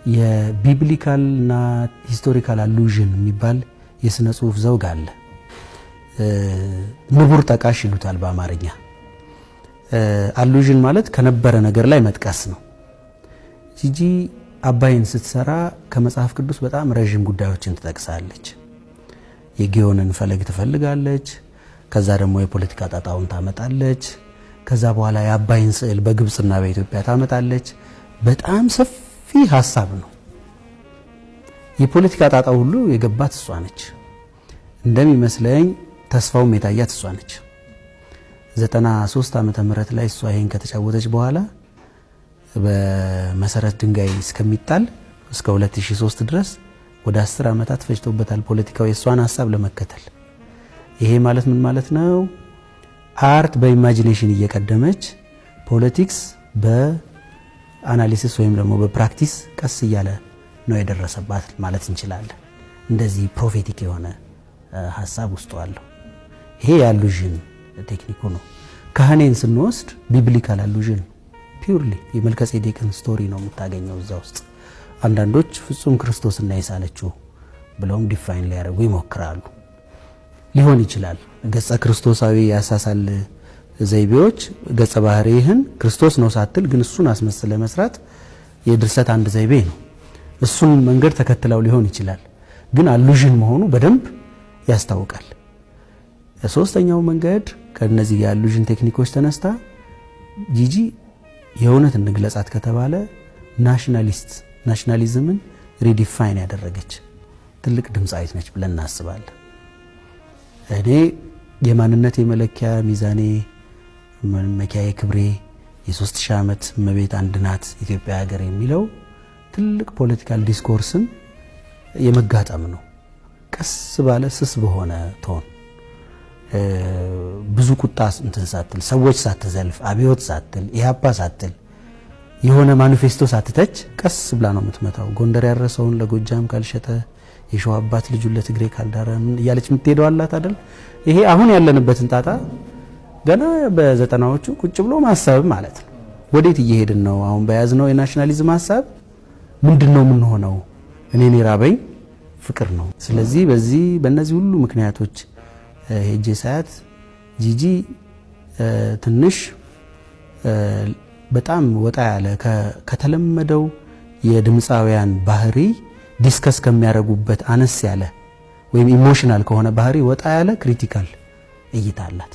የ biblical እና historical allusion የሚባል የስነ ጽሁፍ ዘውግ አለ። ንቡር ጠቃሽ ይሉታል በአማርኛ። Allusion ማለት ከነበረ ነገር ላይ መጥቀስ ነው። ጂጂ አባይን ስትሰራ ከመጽሐፍ ቅዱስ በጣም ረዥም ጉዳዮችን ትጠቅሳለች። የጊዮንን ፈለግ ትፈልጋለች። ከዛ ደግሞ የፖለቲካ ጣጣውን ታመጣለች። ከዛ በኋላ የአባይን ስዕል በግብፅና በኢትዮጵያ ታመጣለች። በጣም ሰፊ ሀሳብ ነው። የፖለቲካ ጣጣው ሁሉ የገባት እሷ ነች። እንደሚመስለኝ ተስፋውም የታያት እሷ ነች። 93 ዓመተ ምህረት ላይ እሷ ይሄን ከተጫወተች በኋላ በመሰረት ድንጋይ እስከሚጣል እስከ 2003 ድረስ ወደ 10 ዓመታት ፈጅቶበታል ፖለቲካው የእሷን ሀሳብ ለመከተል። ይሄ ማለት ምን ማለት ነው? Art በ imagination እየቀደመች politics በ analysis ወይም ደግሞ በ practice ቀስ እያለ ነው የደረሰባት ማለት እንችላለን። እንደዚህ prophetic የሆነ ሀሳብ ውስጡ አለው። ይሄ የ allusion ቴክኒኩ ነው። ካህኔን ስንወስድ biblical allusion purely የመልከጼዴቅን story ነው የምታገኘው እዛ ውስጥ። አንዳንዶች ፍጹም ክርስቶስና የሳለችው ብለውም define ሊያደርጉ ይሞክራሉ። ሊሆን ይችላል። ገጸ ክርስቶሳዊ ያሳሳል ዘይቤዎች ገጸ ባህሪህን ክርስቶስ ነው ሳትል ግን እሱን አስመስለ መስራት የድርሰት አንድ ዘይቤ ነው። እሱን መንገድ ተከትለው ሊሆን ይችላል። ግን allusion መሆኑ በደንብ ያስታውቃል። ሶስተኛው መንገድ ከነዚህ የ allusion ቴክኒኮች ተነስታ ጂጂ የእውነት እንግለጻት ከተባለ nationalism ን redefine ያደረገች ትልቅ ድምፃዊት ነች ብለን እናስባለን። እኔ የማንነት የመለኪያ ሚዛኔ መመኪያዬ ክብሬ የ3000 ዓመት እመቤት አንድ ናት ኢትዮጵያ ሀገር የሚለው ትልቅ political discourse ን የመጋጠም ነው። ቀስ ባለ ስስ በሆነ tone፣ ብዙ ቁጣ እንትን ሳትል፣ ሰዎች ሳትዘልፍ፣ አብዮት ሳትል፣ ኢህአፓ ሳትል፣ የሆነ ማኒፌስቶ ሳትተች ቀስ ብላ ነው የምትመታው። ጎንደር ያረሰውን ለጎጃም ካልሸጠ፣ የሸዋ አባት ልጁን ለትግሬ ካልዳረ እያለች የምትሄደው አላት አይደል? ይሄ አሁን ያለንበትን ጣጣ ገና በዘጠናዎቹ ቁጭ ብሎ ማሰብ ማለት ነው። ወዴት እየሄድን ነው? አሁን በያዝነው የ nationalism ሀሳብ ምንድን ነው የምንሆነው? እኔን የራበኝ ፍቅር ነው። ስለዚህ በዚህ በእነዚህ ሁሉ ምክንያቶች ሄጄ ሳያት ጂጂ ትንሽ በጣም ወጣ ያለ፣ ከተለመደው የድምፃውያን ባህሪ discuss ከሚያደርጉበት አነስ ያለ ወይም emotional ከሆነ ባህሪ ወጣ ያለ critical እይታ አላት።